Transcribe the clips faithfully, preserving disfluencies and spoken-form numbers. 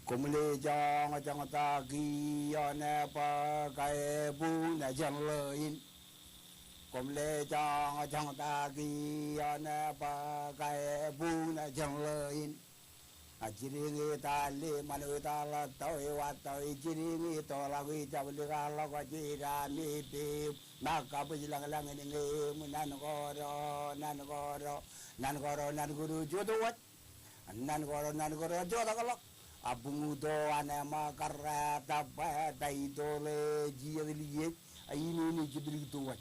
Koṃle joñjoñ ta kiiō ṇe bwe kabuñ jān ḷō in. Koṃle joñjoñ ta kiiō ṇe bwe kabuñ jān ḷō in. A jidiñ i tali ṃanwe tala tau i wa tau i jidiñ i toḷak i jablik a ḷọk a jida mi pim. Ṃōk kabwij lañlañ in ñe im nan koro nan koro nan koro nan koro jota waj. Nan koro nan koro jota kōḷọk. A buñuto an ema karrā ta bwe ta itoḷe jijet liej. A inene jiblik to waj.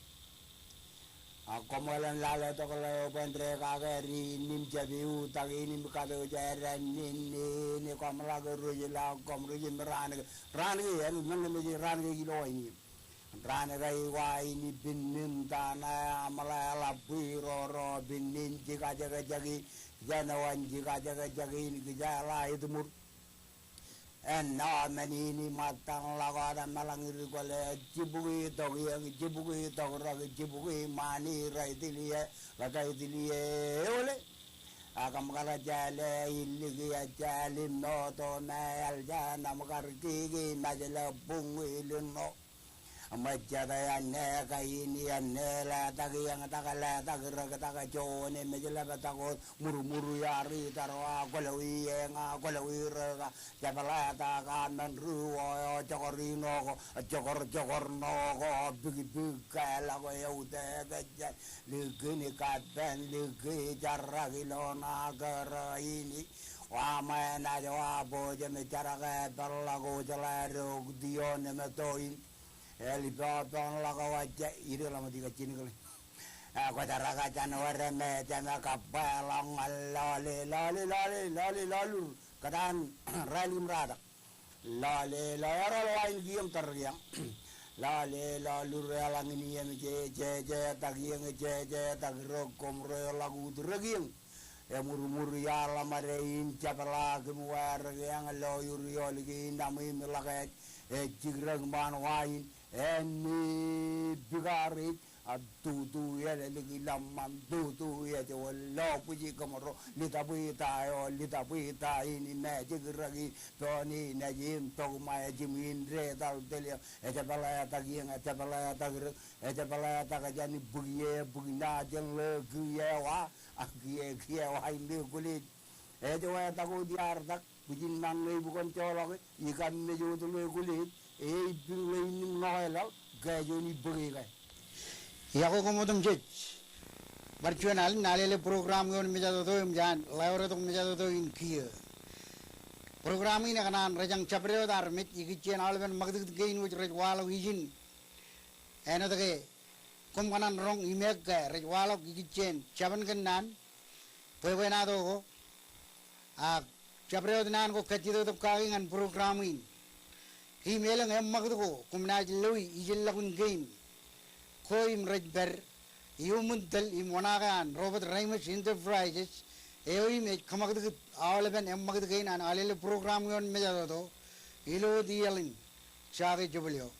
A koṃeḷeḷe lale tok ḷeo bwe ren kake ri nim jab iutak in im kate eo jera nin nin koṃ ḷak rej ḷak koṃ rej im raan ke raan ke en men mej raan ke ilo in im. Raan ke iwa in ipin nin tana aṃ ḷe ḷap bwi roro pin nin jikajekjek in. Jenowan jikajekjek in kijeḷā etmur. Ennọ men in iṃōttan ḷọk wōt eṃṃan ḷọk in ri kwōle jibukwi tok iōk jibukwi tok rōk jibukwi ṃaan i rej tilie ḷọk rej tilie eole. Ak im kar jāle iliki ejāl im moto me eḷ jān im kar tiki mejle buñ ilin ṇo. Ṃōjjatō āne kain āne letak iōñ tak letak rōk tak joon emej ḷap tak wōt murmur iar itar wa kwōlọwi eñ a kwōlọwi rōk a jepḷatak a men ri wō eo jokor ino ko jokor jokor ṇo ko bikbik ke ḷọk eo te ke jān likin kapen liki jarak ilo ṇa kōrā in. Wa ṃae naaj wa bōjām jarak e peḷḷọk wōj ḷe rok tion emeto in. Eḷ ippān ḷọk wōj ireḷọk ṃōk ijjien kile. Kwōjaraka jān wōr me jema kabba ḷọk ñan lọle lọle lọle lọle lọlur kōtaan rālik im rātak. Lọle lọle ereḷọk wain kiiō im tōre kiiō. Lọle lọlur eḷaññe in iiō im jeje jetak iiō im jeje jetak rōk koṃ rej ḷọk ut rōk iiō. Emurmur iar ḷōṃade in jepḷaak im wāwōr kiiō ḷọk iolik in aṃ im ḷọk ej ej jikrōk ṃaan wa in. Āne bikar ej a tutu eḷeḷe ḷōṃṃan tutu ej wōn ḷọk bwiji kōṃro ḷita bwita eo ḷita bwita in im ej jikrōk in pein in ej im tok ṃae jimwin detal teliō ej pāletak iiō ej pāletak rōk ej pāletak jān bwiki e bwiki ṇa jān ḷō kiiō wa. Ak kiiō kiiō wa im ḷe kwōle ej wetak wōt iar tak bwijin ṃañ ḷe bukon joḷọk e ikam mej wōt ḷe kwōle e ippin ḷe in im ṇọk eḷaḷ ke juon ibōk e ke. Iọkwe koṃ otemjej. Bar juon alen alele program ioon mejatoto im jān ḷeo retok mejatoto in kiiō. Program in ekōṇaan rejañ jabdewōt armej ikijjien aolepen ṃakūtkūt kein wōj rej waḷọk ijin. Āinwōt ke koṃ kōṇaan roñ im eok ke rej waḷọk ikijjien jabōn kōn naan bwebwenato ko. Ak jabdewōt naan ko kajjitōk kaki ñan program in. Im elōñ eṃṃakūt ko koṃ naaj loe ijellọkun kein ko im rej pād iuṃwin tōl im oṇaake an Robert Reimers Enterprises eo im ej kōṃakūtkūt aolepen eṃṃakūt kein an alele program ioon mejatoto ilo wōt iaḷ in. Jake jebōl eo.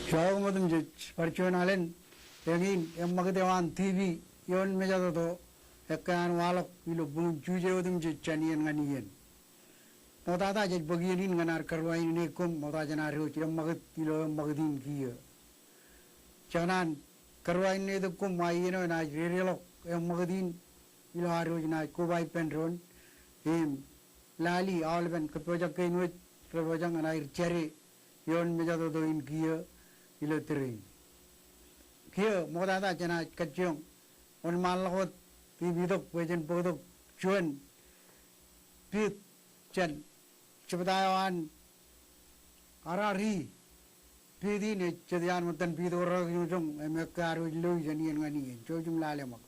Jọọk im otemjej, bar juon alen eñin eṃṃakūt eo an T V ioon mejatoto ekkā an waḷọk ilo buñūn Juje otemjej jān iien ñan iien. Ṃoktata jej bōk iien in ñan ad karuwainene koṃ ṃokta jān ad wōj eṃṃakūt ilo eṃṃakūt in kiiō. Jekōṇaan karuwainene koṃ wa iien eo enaaj dedeḷọk eṃṃakūt in ilo ad wōj naaj koba ippān doon im lale aolepen kōppojak kein wōj rej pojak ñan aer jade ioon mejatoto in kiiō ilo tōre in. Kiiō ṃoktata jenaaj kajjioñ wōnṃaanḷọk wōt im itok bwe jen bōktok juon piit jān jebta eo an R R E piit in ej jet iaan ṃōttan piit eo rekajoñjoñ im ekkā ad wōj loi jān iien ñan iien. Jouj im lale ṃōk.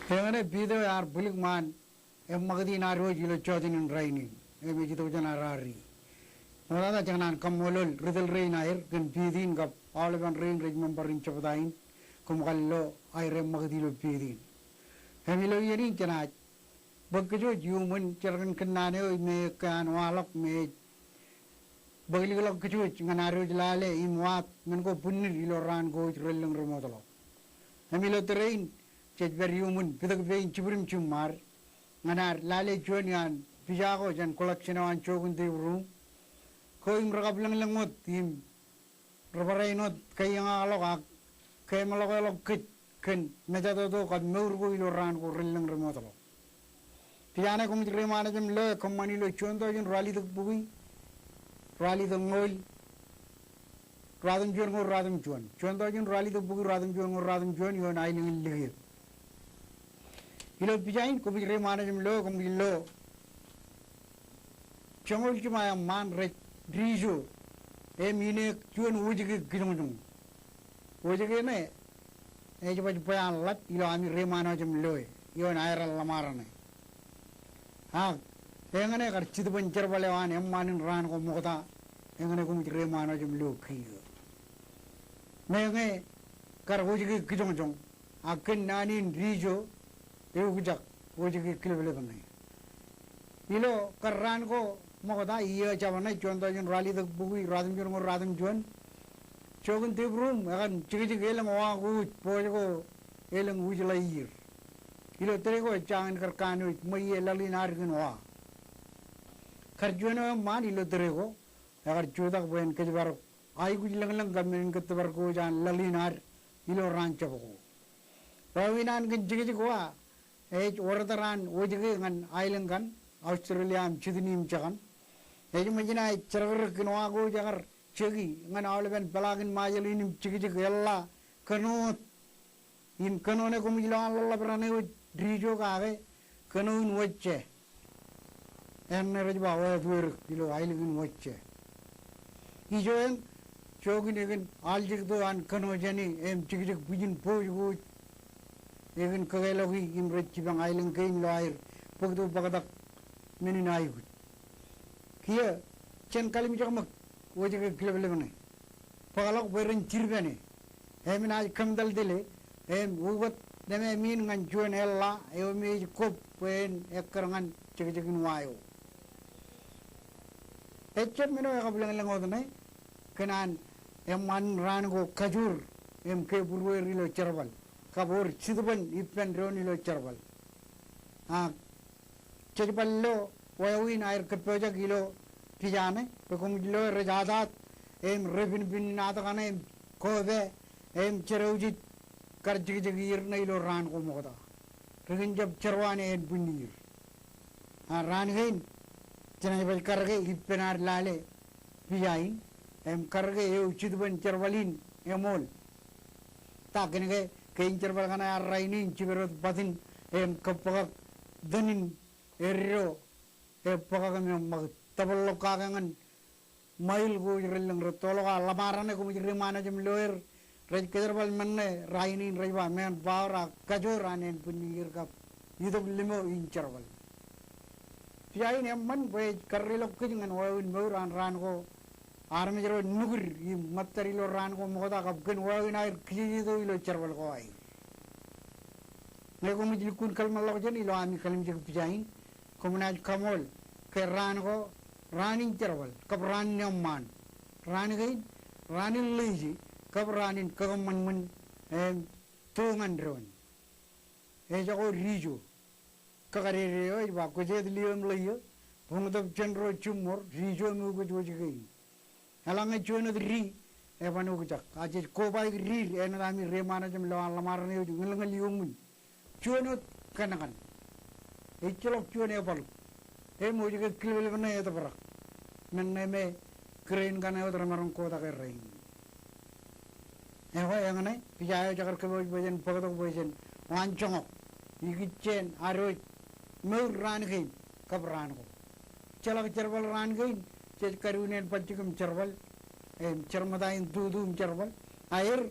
Eñṇe piit eo ear bwilik ṃaan eṃṃakūt in ad wōj ilo jọteen in rainin, im ej itok jān ad arri. Ṃoktata jān an kaṃṃoolol ri tōl rein aer kōn piit in kab aolepen rein rej member in jebta in, koṃ kar lo aer eṃṃakūt ilo piit in. Im ilo iien in jenaaj bōk kōj wōj iuṃwin jar kōn kōnnaan eo me ekkā an waḷọk me ej bōk likḷọk kōj wōj ñan ad wōj lale im waat men ko bwinnid ilo raan ko wōj relōñ remootḷọk. Im ilo tōre in jej pād iuṃwin pitōk pein jibwid im jiṃṃaad ñan ad lale juon iaan pija ko jān collection eo an Jokin Tebrum ko im rekab lōñlōñ wōt im rebōrain wōt kaeñaḷọk ak kemeḷọkḷọk kōj kōn mejatoto kab mour ko ilo raan ko relōñ remootḷọk. Pija ṇe koṃij reiṃaan ej im loe kōṃṃan ilo juon tọujin ruwalitōk bukwi, ruwalitōk ñoul, ruwatimjuon ñoul ruwatimjuon. Juon tọujin ruwalitōk bukwi, ruwatimjuon ñoul ruwatimjuon ioon aelōñ in Likiep. Ilo pija in koṃij reiṃaan ej im loe koṃij lo joñoul jiṃa eṃṃaan rej dijo im ineek juon wōjke kijoñjoñ. Wōjke ṇe ej baj bwe an ḷap ilo ami reiṃaan eo ej im loe ioon aer ḷōṃaraṇe. Ak eñṇe kar jitōbōn jerbal eo an eṃṃaan in raan ko ṃokta, eñṇe koṃij reiṃaan eo ej im lo kiiō. Meñe kar wōjke kijoñjoñ, ak kōn naan in dijo eukjak wōjke kileplep ṇe. Ilo kar raan ko ṃokta iiō jabōn ṇe juon tọujin ruwalitōk bukwi ruwatimjuon ñoul ruwatimjuon, Jokin Tebrum ekar jekjek elōñ oa ko wōj bōjko elōñ wōjḷā iier. Ilo tōre ko ejjañin kar kanooj ṃweiie laḷ in ad kōn oa. Kar juon eo eṃṃaan ilo tōre ko ekar jutak bwe en kōjparok aikuj lōñlōñ kab men in kōttōpar ko wōj an laḷ in ad ilo raan jab ko. Wāween an kōn jekjek oa ej order an wōjke ñan aelōñ kaṇ, Australia im Sydney im jekōṇ. Ej ṃōj naaj jerkdek kōn oa ko wōj ekar jeki ñan aolepen peḷaakin Ṃajeḷ in im jekjek eḷḷā kōnoot. Im kōnoon eo koṃij lo an ḷōḷḷap raṇe wōj dijo kake kōnoon wōjje. Āinwōt rej ba wāween ilo aelōñ in wōjje. Ijo eṇ, Jokin ekōn aljekto an kōnoon jāne im jekjek bwijin bōjko wōj ekōn kōkeḷọki im rej jipañ aelōñ kein ilo aer bōktok bōktak men in aikuj. Kiiō jen kallimjek ṃōk wōjke kileplep ṇe. Bōkḷọk bwe ren jidpāne. Im enaaj kōmtōltōle im ukōt nemāmein ñan juon eḷḷā eo me ej kōb bwe en ekkar ñan jekjekin wa eo. Ejjab men eo ekab lōñlōñ wōt ṇe kōn an eṃṃaan in raan ko kajoor im kebūrueir ilo jerbal kab wōr jitōbōn ippān doon ilo jerbal. Ak jej bar lo wāween aer kōppojak ilo pija ṇe, bwe koṃij lo rej ataat im rej pinpin in ataak ṇe im kope im jeroujej kar jekjek ier ṇe ilo raan ko ṃokta. Ri-kōn jab jerwaan en bwinnier. A raan kein, jenaaj baj karōke ippān ad lale pija in im karōke eo jitōbōn jerbal in eṃool. Ta kōnke kein jerbal kaṇe ad rainin jiped wōt batin im kōbbōkak tōn in eddo, ebbōkak im eṃṃakūt. Tōpar ḷọk kake ñan ṃail ko wōj relōñ rej toḷọk aō ḷōṃaraṇe. Koṃij reiṃaan ej im lo er rej kōjerbal men ṇe rainin rej ba manpower ak kajoor an en bwinnier kab itok limo in jerbal. Pija in eṃṃan bwe ej karreḷọk kōj ñan wāween mour an raan ko armej ro nukūd im ṃōttad ilo raan ko ṃokta kab kōn wāween aer kijejeto ilo jerbal ko aer. Ñe koṃij lukkuun kōḷmānḷọkjeṇ ilo ami kallimjek pija in, koṃ naaj kaṃool ke raan ko raan in jerbal kab raan in eṃṃaan. Raan kein raan in ḷeje kab raan in kakōṃṃanṃan im to ñan doon. Ejako dijo. Kakadede eo ej ba, kwōj jet liō im ḷeo, buñtōb jenro jiṃor, dijo im ukōt wōjke in. Eḷaññe juon wōt di, eban ukjak. A jej kobaik diid, āinwōt ami reiṃaan ej im lo an ḷōṃaraṇe eo ej ñilñil iuṃwin. Juon wōt kankan. Ejjeḷọk juon ebaḷuk. Im wōjke kileplep ṇe etōprak. Men ṇe me kūreen kaṇe wōt remaroñ kotak errā in. Ekwe eñṇe, pija eo ej kar kōpooj bwe jen bōktok bwe jen waanjoñak ikijjien ad wōj mour raan kein kab raan ko. Ejjeḷọk jerbal raan kein, jej kadiwōj in bajjek im jerbal, im jerṃōta in tutu im jerbal, a er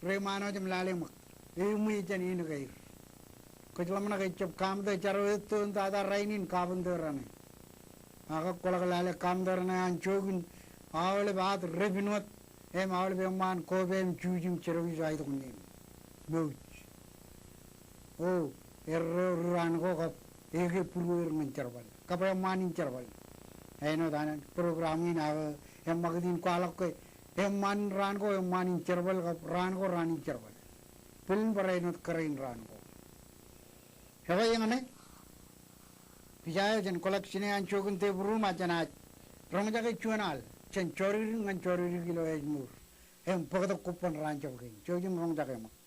reiṃaan eo ej im lale ṃōk, eṃōj jān in kaer. Kōjḷōmṇak ejjab kaṃtō jar eo ettoon tata rainin kapinter raṇe. Ak kwōḷak lale kaṃtō raṇe an jook in aolep ad repiṇ wōt im aolep eṃṃaan kope im juuj im jerọwijo aetok ṇe im mouj. O, erreo ri raan ko kab eke būrueir ñan jerbal. Kab eṃṃaan in jerbal. Āinwōt an program in ak eṃṃakūt in kwaḷọk ke eṃṃaan in raan ko eṃṃaan in jerbal kab raan ko raan in jerbal. Bōlen bar āinwōt kōrā in raan ko. Ekwe eñṇe, pija eo jān kwōḷak jine an jook in tebur eo im a jān aj roñjake juon al jān jodikdik ñan jodikdik ilo ājmour im bōktok kobban raan jab kein. Jouj im roñjake ṃōk.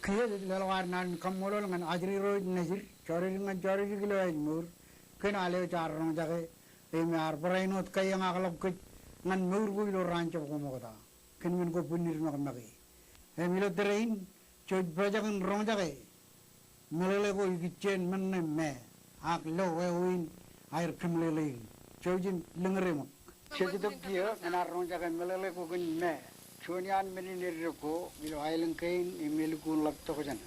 Kiiō jej leḷọk ad naan in kaṃṃoolol ñan ajri ro ej nejid, jọdijin ñan jọdijin ilo ājmour, kōn al eo jaar roñjake, im ear barāinwōt kaeñakḷọk kōj ñan mour ko ilo raan jab koṃokta, kōn men ko bwinnid ṃakṃake. Im ilo tōre in, jej pojak in roñjake meḷeḷe ko ikijjien men ṇe me, ak lo wāween aer kōmeḷeḷeik. Jouj im lōñōreṃōk. Jej itok kiiō ñan ad roñjake meḷeḷe ko kōn me. Juon iaan men in eddek ko ilo aelōñ kein im elukkuun ḷap tokjān.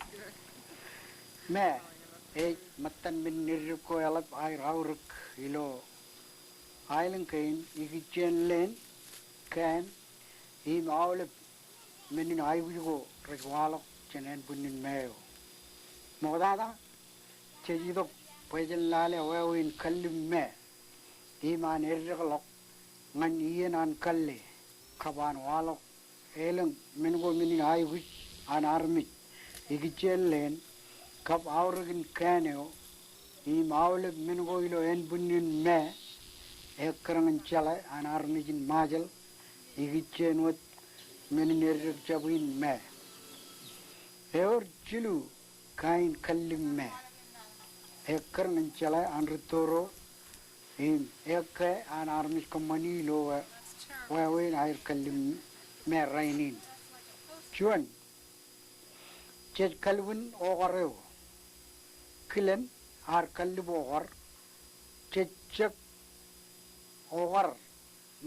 Me ej ṃōttan men in eddek ko eḷap aer aorōk ilo aelōñ kein ikijjien leen, keen, im aolep men in aikuj ko rej waḷọk jān ānbwinnin me eo. Ṃoktata, jej itok bwe jen lale wāween kallib me im an eddekḷọk ñan iien an kalle kab an waḷọk elōñ men ko men in aikuj an armej ikijjien leen kab aorōkin keen eo im aolep men ko ilo ānbwinnin me ekkar ñan jeḷā an armej in Ṃajeḷ ikijjien wōt men in eddek jab in me. Ewōr jilu kain kallib me ekkar ñan jeḷā an rūtto ro im ekkā an armej kōṃṃani ilo wāween aer kallib me rainin. Juon, jej kalbwin okar eo. Kilen, ar kallib okar, jej jek okar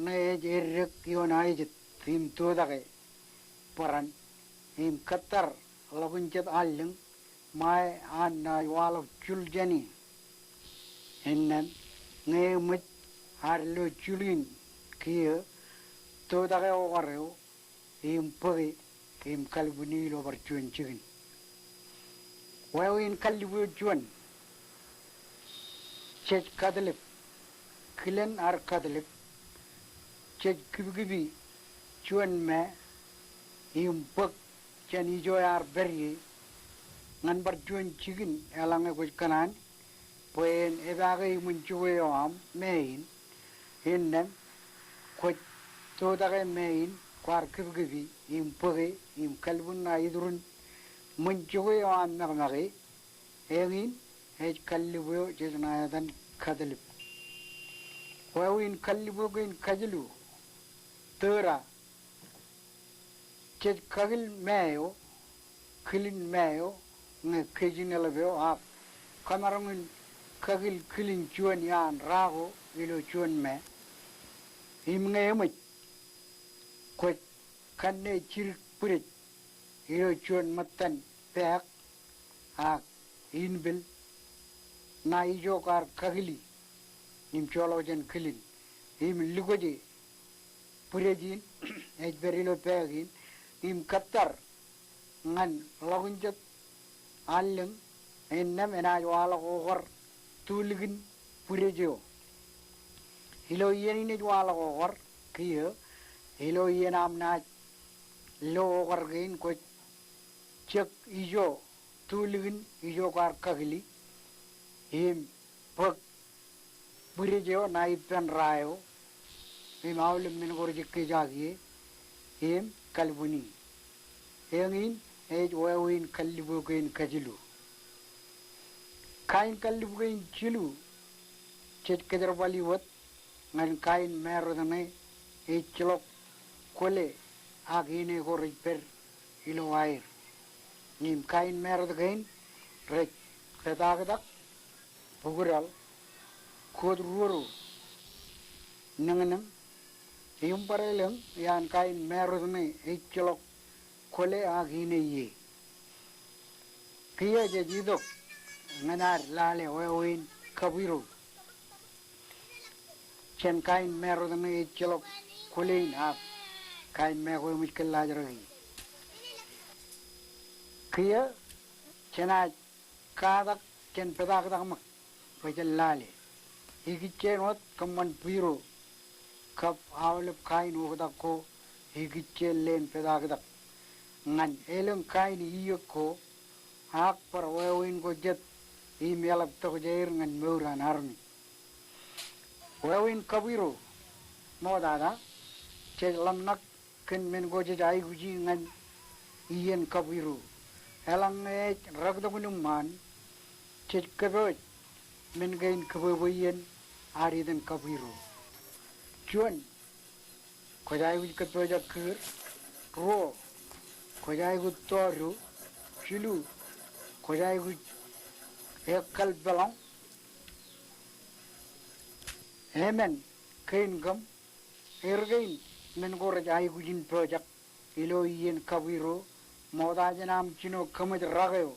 ṇe ej eddek ioon ajet im tōtake bōran im kōttar ḷọkun jet allōñ ṃae an naaj waḷọk jul jāne. Innām ñe eṃōj, ad lo jul in kiiō, tōtake okar eo im bōke im kalbwini ilo bar juon jikin. Wāween kallib eo juon, jej katlip. Kilen, ar katlip, jej kipkipi juon me im bōk jān ijo ear pād ie ñan bar juon jikin eḷaññe kwōj kōṇaan bwe en epaake ṃōn jokwe eo aṃ me in. Innām kwōj tōtake me in kwaar kipkipi im bōke im kalbwin ṇa iturin ṃōn jokwe eo aṃ ṃakṃake. Eñin ej kallib eo jej ṇa etan katlip. Wāween kallib eo kein kajilu, tōra, jej kakil me eo, kilin me eo ñe kejin eḷap eo, ak kamaroñ in kakil kilin juon iaan ra ko ilo juon me. Im ñe eṃōj, kwōj kanne jidik bwidej ilo juon ṃōttan peak ak inpel ṇa ijo kwaar kakili im joḷọk jān kilin im likōje bwidej in ej pād ilo peak in im kōttar ñan ḷọkun jet allōñ. Innām enaaj waḷọk okar tulikin bwidej eo. Ilo iien in ej waḷọk okar kiiō, ilo iien aṃ naaj lo okar kein kwōj jek ijo tulikin ijo kwaar kakili im bōk bwidej eo ṇa ippān ra eo im aolep men ko rej ekkejak ie im kalbwini. Eñin ej wāween kallib eo kein kajilu. Kain kallib kein jilu, jej kōjerbali wōt ñan kain marrot ṇe ejjeḷọk kwōle ak ine ko rej pād ilo aer. Im kain marrot kein rej petaktak, bukidaḷ, kōt ruo ro, niñniñ, im barāinwōt iaan kain marrot ṇe ejjeḷọk kwōle ak ine ie. Kiiō jej itok ñan ad lale wāween kabwiro jān kain marrot ṇe ejjeḷọk kwōle in ak kain me ko eṃōj kōllaajraki. Kiiō jenaaj katak jān petaktak ṃōk bwe jen lale. Ikijjien wōt kōṃṃan bwiro kab aolep kain oktak ko ikijjien leen petaktak ñan elōñ kain iiōk ko ak bar wāween ko jet im eḷap tokjāer ñan mour an armej. Wāween kabwiro. Ṃoktata, jej ḷōmṇak kōn men ko jej aikuji ñan iien kabwiro. Eḷaññe ej rektok in eṃṃaan, jej kōpooj men kein kōbwebwe iien ad itōn kab irooj. Juon, kwōj aikuj kōppojak kiiō. Ruo, kwōj aikuj tọọrro. Jilu, kwōj aikuj ekkal peḷọñ. Emān, kein kaṃ, er kein men ko rej aikuj in pojak ilo iien kab irooj, ṃokta jān aṃ jino kōṃōj rak eo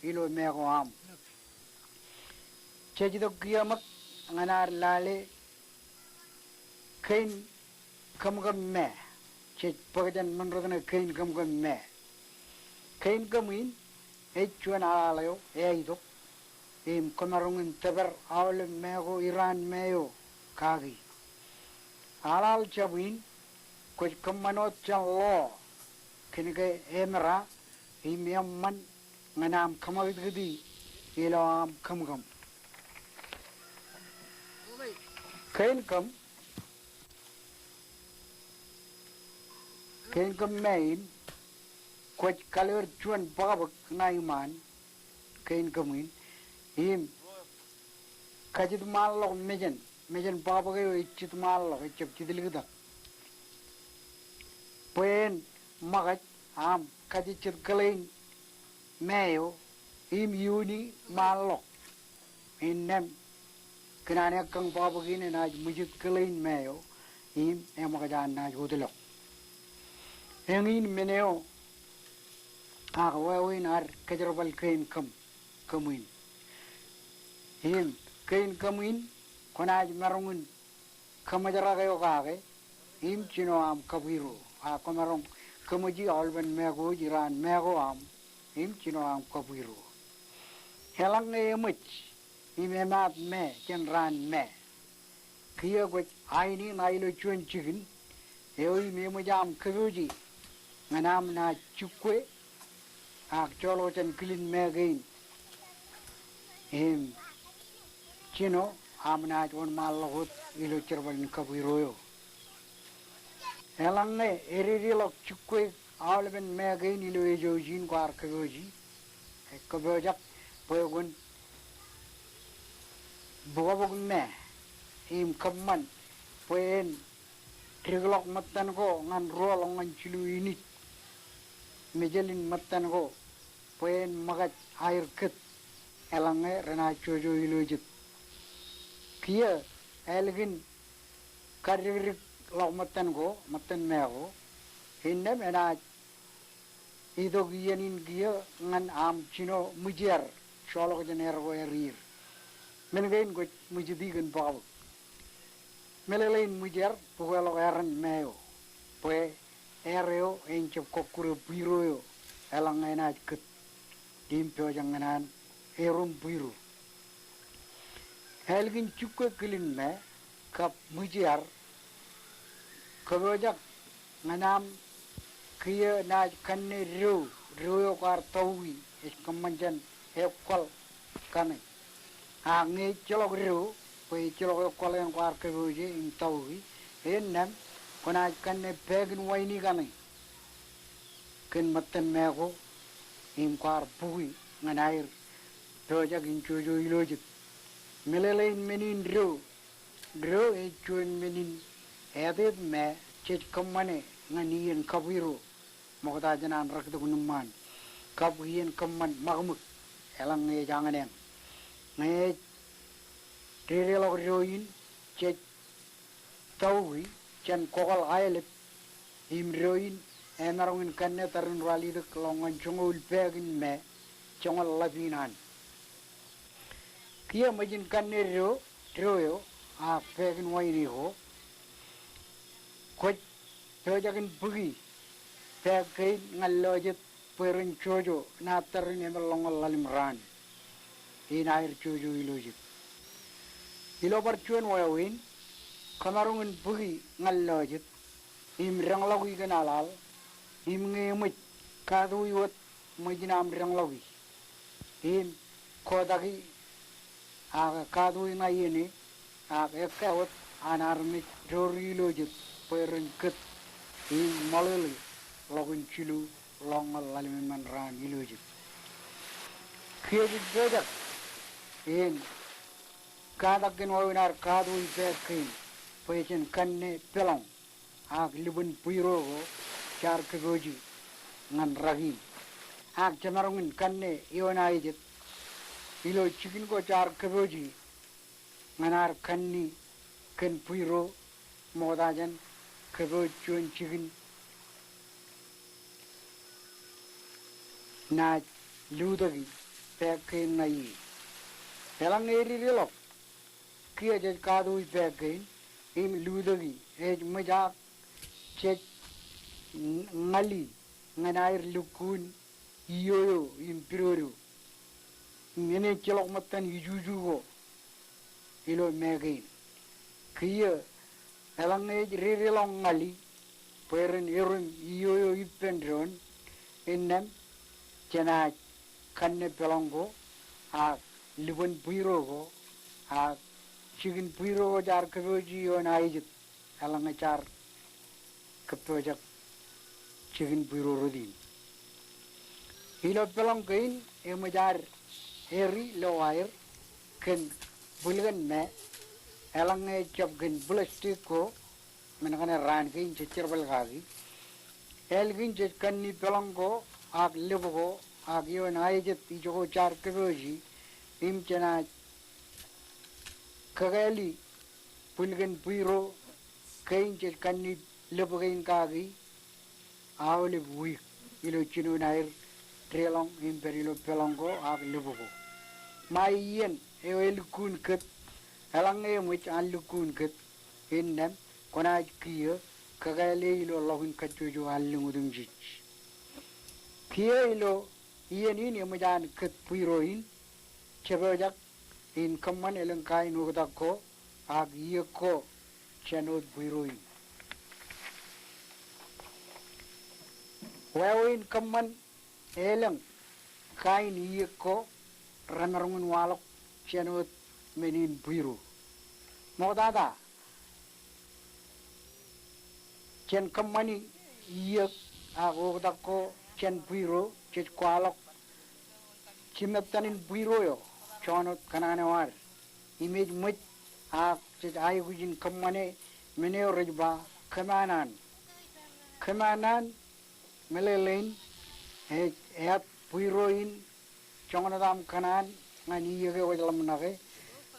ilo meḷeḷe ko aṃ. Jej itok kiiō ṃōk ñan ad lale kein kōmkōm me. Jej bōk jān ṃōn rot ṇe kein kōmkōm me. Kein kaṃ in ej juon aḷaḷ eo āinwōt im kōmaroñ in tōpar aolep me ko iraan me eo kaki. Aḷaḷ jab in kwōj kōṃṃan wōt jān ḷo kōnke emera im eṃṃan ñan aṃ kōṃakūtkūti ilo aṃ kōmkōm. Kein kaṃ, kein kaṃ me in kwōj kalōr juon bōkbōk ṇa iṃaan kein kaṃ in im kajjitṃaanḷọk mejān, mejān bōkbōk eo ej jitṃaanḷọk, ejjab jitliktak. Bwe en ṃōkaj aṃ kajejjet kōḷein me eo im iuuni ṃaanḷọk. Innām kōn an ekkañ bōkbōk in enaaj ṃwijit kōḷein me eo im eṃōkaj an naaj wōtlọk. Eñin men eo ak wāween ad kōjerbal kein kaṃ, kaṃ in. Im kein kaṃ in kwōnaaj maroñ in kōṃōj rak eo kake im jino aṃ kab irooj, a kwōmaroñ kōṃōji aolepen me ko ej iraan me ko aṃ im jino aṃ kab irooj. Eḷaññe eṃōj im emaat me jān raan me, kiiō kwōj aini ṇa ilo juon jikin eo im eṃōj aṃ kōpooje ñan aṃ naaj jukwe ak joḷọk jān kilin me kein im jino aṃ naaj wōnṃaanḷọk wōt ilo jerbal in kab irooj eo. Eḷaññe ededeḷọk jukwe aolepen me kein ilo ejouj in kwaar kōpooje, ej kōpojak bwe kwōn bōkbōk me im kōṃṃan bwe en dikḷọk ṃōttan ko ñan ruo ḷọk ñan jilu inij. Mejāl in ṃōttan ko bwe en ṃōkaj aer kōt eḷaññe renaaj jojo ilo jet. Kiiō ālikin kaddikdik ḷọk ṃōttan ko, ṃōttan me ko, innām enaaj itok iien in kiiō ñan aṃ jino ṃwijeer joḷọk jān aer ko aer ier. Men kein kwōj ṃwijiti kōn bōkbōk. Meḷeḷein ṃwijeer bukweḷọk eran me eo, bwe aer eo en jab kọkkure bwiro eo eḷaññe enaaj kōt im pojak ñan an erom bwiro. Ālikin jukwe kilin me kab ṃwijeer, kōpojak ñan aṃ kiiō naaj kanne do, do eo kwaar tauki, ej kōṃṃan jān ekwal kaṇe. Ak ñe ejjeḷọk do, bwe ejjeḷọk ekwal eṇ kwaar kōpooje im tauki, innām kwōnaaj kanne peekin waini kaṇe kōn ṃōttan me ko im kwaar bukwi ñan aer pojak im jojo ilo jet. Meḷeḷein men in do, do ej juon men in eteet me jej kōṃṃane ñan iien kab irooj ṃokta jān an rektok in eṃṃaan kab iien kōṃṃan ṃakṃōk eḷaññe ej añōneañ. Ñe ej dedeḷọk do in, jej tauki jān kokal aelep im do in emaroñ in kanne tarrin ruwalitōk ḷọk ñan joñoul peekin me joñan ḷap in an. Kiiō ṃōj in kanne do, do eo ak peekin waini ko, kwōj pojak in bōki peek kein ñan lọjet bwe ren jojo ṇa tarrin emān ḷọk ñan ḷalem raan in aer jojo ilo jet. Ilo bar juon wāween, kōmaroñ in bōki ñan lọjet im deñḷọki kōn aḷaḷ, im ñe eṃōj, katawi wōt ṃōj in aṃ deñḷọki im kotaki ak katawi ṇa iien e, ak ekkā wōt an armej doori ilo jet bwe ren kōt im ṃōḷeḷe ḷọk in jilu ḷọk ñan ḷalem emān raan ilo jet. Kiiō jej pojak in katak kōn wāween ad katuuj pāāk kein bwe jen kanne peḷoñ ak lubōn bwiro ko jaar kōpooji ñan rakiin. Ak jemaroñ in kanne eoon aejet ilo jikin ko jaar kōpooji ñan ad kanne kōn bwiro ṃokta jān kōpooj juon jikin naaj lutōki pāāk kein ṇa ie. Eḷaññe ededeḷọk kiiō jej katuuj pāāk kein im lutōki, ej ṃōj ak jej ñali ñan aer lukkuun iioio im pidodo im enaaj ejjeḷọk ṃōttan ijuju ko ilo meekein. Kiiō eḷaññe ej dedeḷọk ñali bwe ren erom iioio ippān doon, innām jenaaj kanne peḷoñ ko ak lubōn bwiro ko ak jikin bwiro ko jaar kōpooji eoon aejet eḷaññe jaar kōppojak jikin bwiro rot in. Ilo peḷoñ kein eṃōj ad eri lowire kōn bwilōñ me eḷaññe ejjab kōn plastic ko men kaṇe raan kein jej jerbal kaki. Ālikin jej kanne peḷoñ ko ak lōb ko ak eoon aejet ijoko jaar kōpooji im jenaaj kakāāli bwilōñ bwiro kein jej kanne lōb kein kaki aolep wiik ilo jinoin aer deḷọñ im pād ilo peḷoñ ko ak lōb ko. Ṃae iien eo elukkuun kōt, eḷaññe eṃōj an lukkuun kōt, innām kwōnaaj kiiō kakāāle ilo ḷọk in kajjojo an lōñ otemjej. Kiiō ilo iien in eṃōj an kōt bwiro in, jepojak in kōṃṃan elōñ kain oktak ko ak iiōk ko jān wōt bwiro in. Wāween kōṃṃan elōñ kain iiōk ko remaroñ in waḷọk jān wōt men in bwiro. Ṃoktata, jen kōṃṃani iiōk ak oktak ko jān bwiro jej kwaḷọk jimettan in bwiro eo, juon wōt kōṇaan eo ad. Im ej ṃōj ak jej aikuj in kōṃṃane men eo rej ba kōmaanaan. Kōmaanaan meḷeḷein ej eat bwiro in joñan wōt aṃ kōṇaan ñan iiōk eo kwōj ḷōmṇake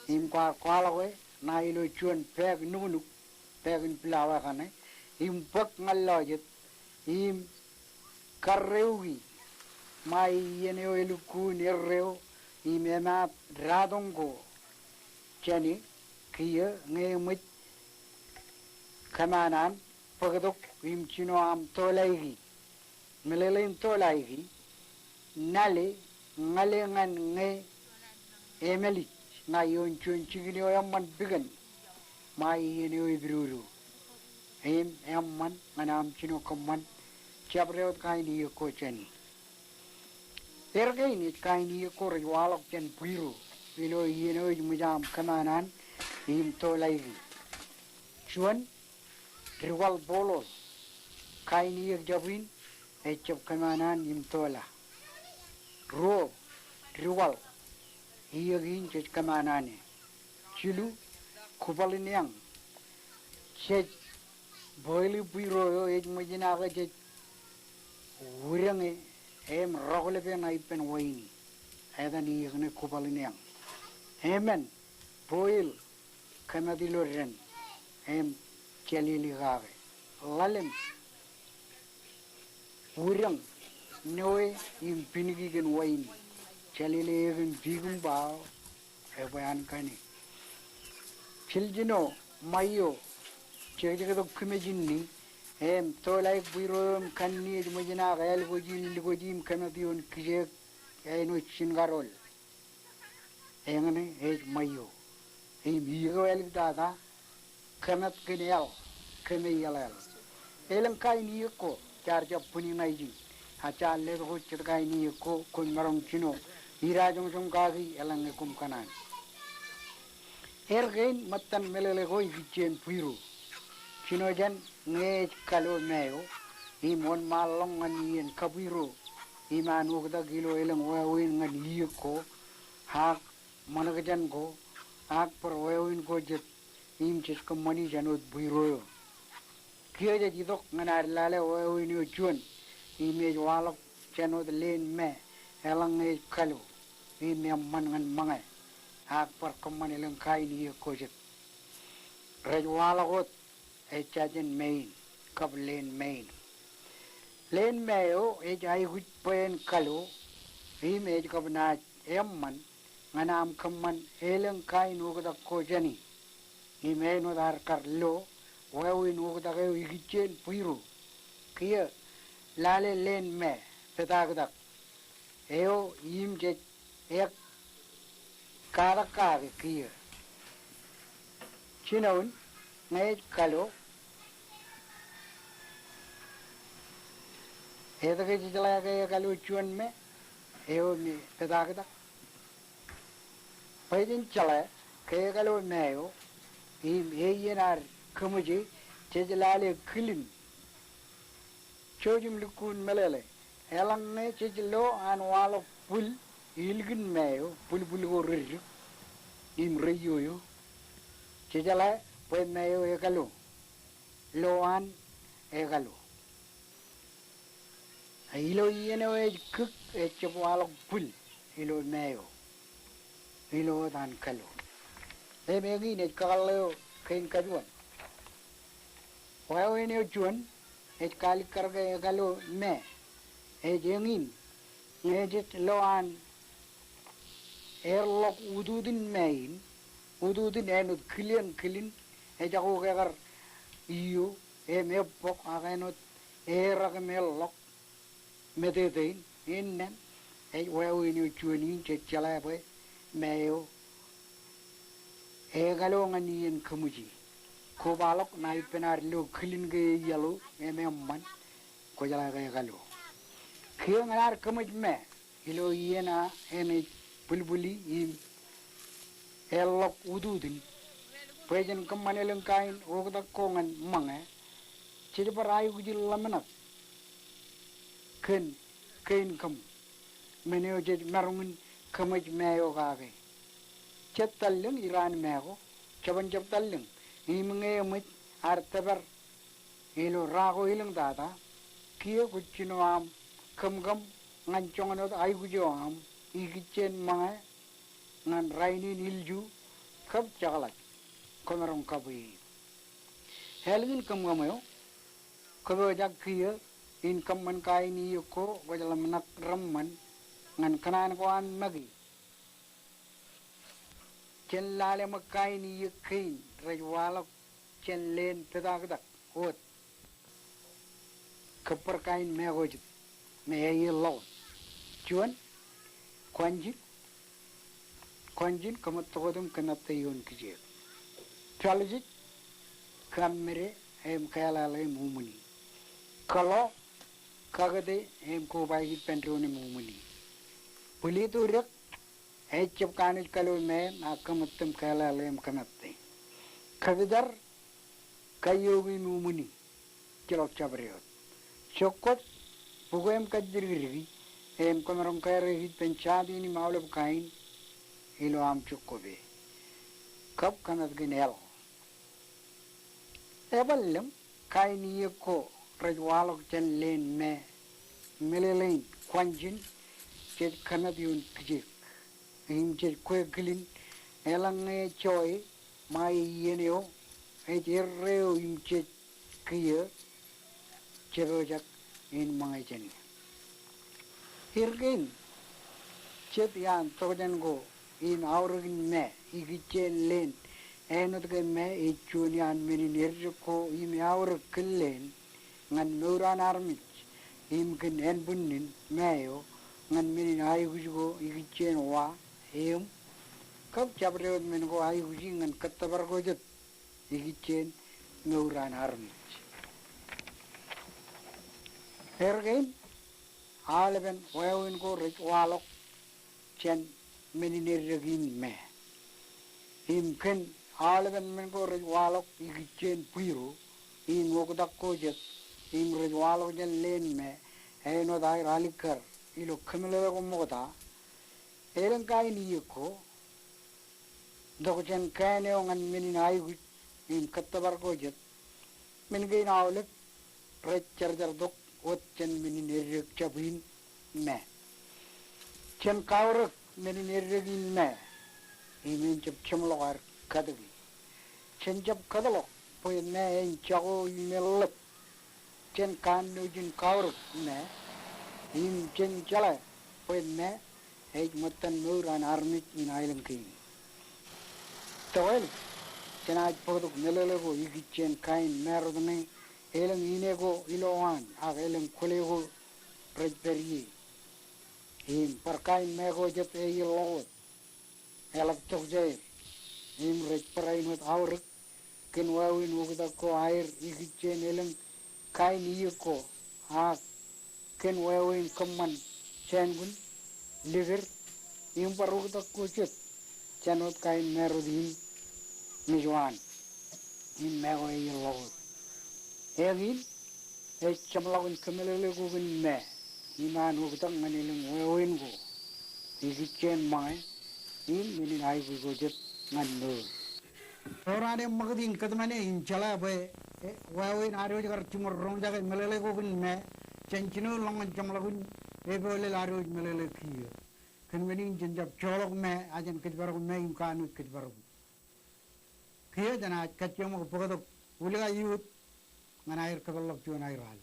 im kwaar kwaḷọke ṇa ilo juon bag nuknuk, bag in pilawa kaṇe, im bōk ñan lọjet im karreuki ṃae iien eo elukkuun erreo im emaat datoñ ko jāne. Kiiō ñe eṃōj kōmaanaan, bōktok im jino aṃ tolaiki. Meḷeḷein tolaiki, nale ñale ñan ñe emālij ṇa ioon juon jikin eo eṃṃan piken ṃae iien eo epidodo. Im eṃṃan ñan aṃ jino kōṃṃan jabdewōt kain iiōk ko jāne. Erkein ej kain iiōk ko rej waḷọk jān bwiro ilo iien eo ej ṃōj aṃ kōmaanaan im tolaiki. Juon, dikwal polol. Kain iiōk jab in ejjab kōmaanaan im tola. Ruo, dikwal. Iiōk in jej kōmaanaane. Jilu, kubaḷ in eañ. Jej boil bwiro eo ej ṃōj in ak jej udeñe im rọklepe ṇa ippān waini. Etan iiōk ṇe kubaḷ in eañ. Emān, boil, kōmat ilo dān im jālele kake. Ḷalem, udeñ, noe im piniki kōn waini. Jālele eō kōn piik im bao, ebwe an kane. Jiljino, ṃaio, jekjektok kōmij in ni im tolaik bwiro eo im kanne ej ṃōj in ak ālkoji in likoji im kōmat ioon kijeek āinwōt jinkarool. Eñṇe ej ṃaio. Im iiōk eo āliktata, kōmat kōn eḷ, kōmij eḷeḷ. Elōñ kain iiōk ko jaar jab bwini ṇa ijin. A jaar letok wōt jet kain iiōk ko koṃ maroñ jino idajoñjoñ kaki eḷaññe koṃ kōṇaan. Erkein ṃōttan meḷeḷe ko ikijjien bwiro. Jino jān ñe ej kalo meo im wōnṃaanḷọk ñan iien kabwiro im an oktak ilo elōñ wāween ñan iiōk ko, ak ṃōṇōkjeṇ ko, ak bar wāween ko jet im jej kōṃṃani jān wōt bwiru eo. Kiiō jej itok ñan ad lale wāween eo juon, im ej waḷọk jān wōt leen me, eḷaññe ej kaḷo, im eṃṃan ñan ṃōñā, ak bar kōṃṃan elōñ kain iiōk ko jet. Rej waḷọk wōt ejjajen me in, kab leen me in. Leen me eo ej aikuj bwe en kaḷo, im ej kab naaj eṃṃan, ñan aṃ kōṃṃan elōñ kain oktak ko jāne. Im āinwōt ad kar lo wāween oktak eo ikijjien bwiru. Kiiō lale leen me, pātaktak eo im jej ekkatak kake kiiō. Jinoin, ñe ej kaḷo, etke jejeḷā ke ekaḷo juon me eo me pātaktak? Bwe jen jeḷā ke ekaḷo me eo, im eien ad kōṃōje, jej lale kilin. Jouj im lukkuun meḷeḷe, eḷaññe jej lo an waḷọk bwil ilikin me eo, bwilbwil ko reddik im reioio, jejeḷā bwe me eo ekaḷo, lo an ekaḷo. Ilo iien eo ej kūk, ejjab waḷọk bwil ilo me eo, ilo wōt an kaḷo. Im eñin ej kakōḷḷe eo kein kajuon. Wāween eo juon, ej kaalikkar ke ekaḷo me, ej eñin, ñe jej lo an erḷọk ututun me in, ututun āinwōt kilien kilin, ejako ke kar io, im ebbok ak āinwōt eerak im erḷọk, metetein, innām, ej wāween eo juon in jej jeḷā bwe me eo ekaḷo ñan iien kōṃōje. Kobaḷọk ṇa ippān ad lo kilin ke eḷo im eṃṃan, kwōjeḷā ke ekaḷo. Kiiō ñan ad kōṃōj me ilo iien an ej bwilbwili im erḷọk ututun, bwe jen kōṃṃan elōñ kain oktak ko ñan ṃōñā, jej bar aikuji ḷōmṇak kōn kein kōm men eo jej maroñ in kōṃōj me eo kake. Jet tallōñ iraan me ko, jeban jab tallōñ, im ñe eṃōj ad tōpar ilo ra ko elōñ tata, kiiō kwōj jino aṃ kōmkōm ñan joñan wōt aikuj eo aṃ ikijjien ṃōñā ñan rainin, ilju, kab jekḷaj, kwōmaroñ kabwe e. Ālikin kōmkōm eo, kōpooj ak kiiō in kōṃṃan kain iiōk ko kwōj ḷōmṇak reṃṃan ñan kōṇaan ko an make. Jen lale ṃōk kain iiōk kein rej waḷọk jān leen pātaktak wōt. Kōbbar kain me ko jet me eaer ḷọk. Juon, kwanjin, kwanjin kōmōt tokot im kōmātte ioon kijeek. Pāḷjej, kammede im kālale im uṃwin. Kōḷo, kakōte im kobaiki ippān doon im uṃwin. Bwilitudek, ejjab kanooj kaḷo me eṇ ak kōmōt im kālale im kōmātte. Kōpjar, kaioke im uṃwin. Ejjeḷọk jabdewōt. Jokkop, bukwe im kajjidikdiki, im kwōmaroñ kōrā ippān jatien im aolep kain ilo aṃ jokkope. Kab kōmātkōn eḷ. Eban lōñ, kain iiōk ko rej waḷọk jān leen me, meḷeḷein, kwanjin, jej kōmāt ioon kijeek. Im jej kwe kilin, eḷaññe joe, ṃae iien eo, ej erreo im jej kiiō, jepojak in ṃōñā jāne. Erkein, jet iaan tokjān ko in aorōkin me ikijjien leen, āinwōt ke me ej juon iaan men in eddek ko im eaorōk kōn leen, ñan mour an armej, im kōn ānbwinnin me eo, ñan men in aikuj ko ikijjien wa, im, kab jabdewōt men ko aikuji ñan kōttōpar ko jet ikijjien mour an armej. Erkein, aolepen wāween ko rej waḷọk jān men in eddek in me. Im kōn aolepen men ko rej waḷọk ikijjien bwiru, im oktak ko jet, im rej waḷọk jān leen me, āinwōt aer alikkar, ilo kōmeḷeḷe ko ṃokta, elōñ kain iiō ko, tok jān kain eo ñan men in aikuj im kōttōpar ko jet, men kein aolep rej jarjar tok wōt jān men in eddek jab in me. Jen kaorōk men in eddek in me, im en jab jeṃḷọk ad katōke. Jen jab kōtḷọk bwe me en jako im eḷḷap jān kannooj in kaorōk me, im jen jeḷā bwe me ej ṃōttan mour an armej in aelōñ kein. Tokālik, jenaaj bōktok meḷeḷe ko ikijjien kain marot ṇe elōñ ine ko ilowaan ak elōñ kwōle ko rej pād ie. Im bar kain me ko jet eilọk wōt, eḷap tokjāer, im rej barāinwōt aorōk kōn wāween oktak ko aer ikijjien elōñ kain iiō ko, ak kōn wāween kōṃṃan jānkun, likūt, im bar oktak ko jet jān wōt kain marot in mej waan. Im me ko eilọk wōt. Eñin, ej jeṃḷọkin kōmeḷeḷe ko kōn me, im an oktak ñan elōñ wāween ko ikijjien ṃōñā, im men in aikuj ko jet ñan mour. Ewōr an eṃṃakūt in kōtmāne im jeḷā bwe, e, wāween ad wōj kar jiṃor roñjake meḷeḷe ko kōn me jān jinoin ḷọk ñan jeṃḷọkin epoolel ad wōj meḷeḷe kiiō. Kōn men in jen jab joḷọk me, a jen kōjparok me im kanooj kōjparok. Kiiō jenaaj kajjioñ ṃōk bōktok Ulka Youth ñan aer kōpeḷḷọk juon aeraan.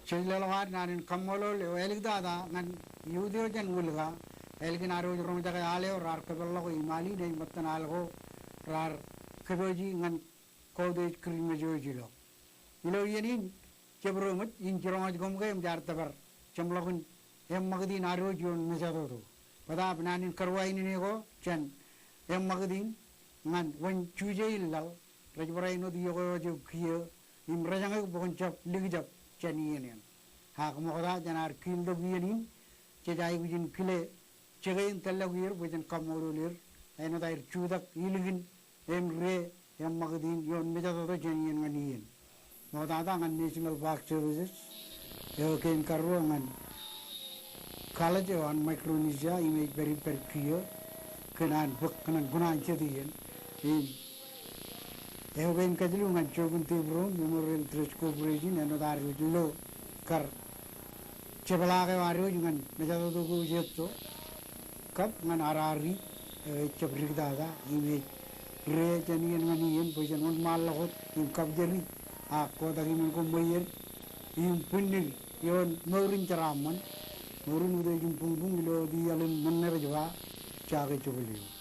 Jej leḷọk ad naan in kaṃṃoolol eo āliktata ñan youth eo jān Ulka, ālikin ad wōj roñjake al eo raar kōpeḷḷọk im al in ej ṃōttan al ko raar kōpooji ñan kautiej Kūrjimej eo ej ilo. Ilo iien in, jebdewōt in jiroñ ej koṃ ke im jaar tōpar jeṃḷọkin eṃṃakūt in ad wōj ioon mejatoto. Bōtaab naan in karuwainene ko jān eṃṃakūt in ñan wōn juje in laḷ rej barāinwōt iọkwe eo jab kiiō im rejañe bwe kwōn jab likjab jān iien eṇ. Ak ṃokta jān ad kiiltok iien in, jej aikuj in kile jekien tōllọk er bwe jen kaṃṃoolol er āinwōt aer jutak ilikin im rie eṃṃakūt in ioon mejatoto jān iien ñan iien. Ṃoktata ñan National Park Services eo kein karuo ñan college eo an Micronesia im ej pād ippād kiiō kōn an bōk kōn an kuṇaan jet iien. Im eo kein kajilu ñan Joachim deBrum Memorial Trust Corporation āinwōt ad lo kar jepḷaak eo ad wōj ñan mejatoto ko jet to kab ñan ad ri eo ej jab diktata im ej rie jān iien ñan iien bwe jen wōnṃaanḷọk wōt im kab jeri ak kotak iien ko ṃweied im bwinnid ioon mour in jeraaṃṃan, mour in utiej im buñbuñ ilo wōt iaḷ in ṃōṇ ṇe rej ba, jake jokole eo.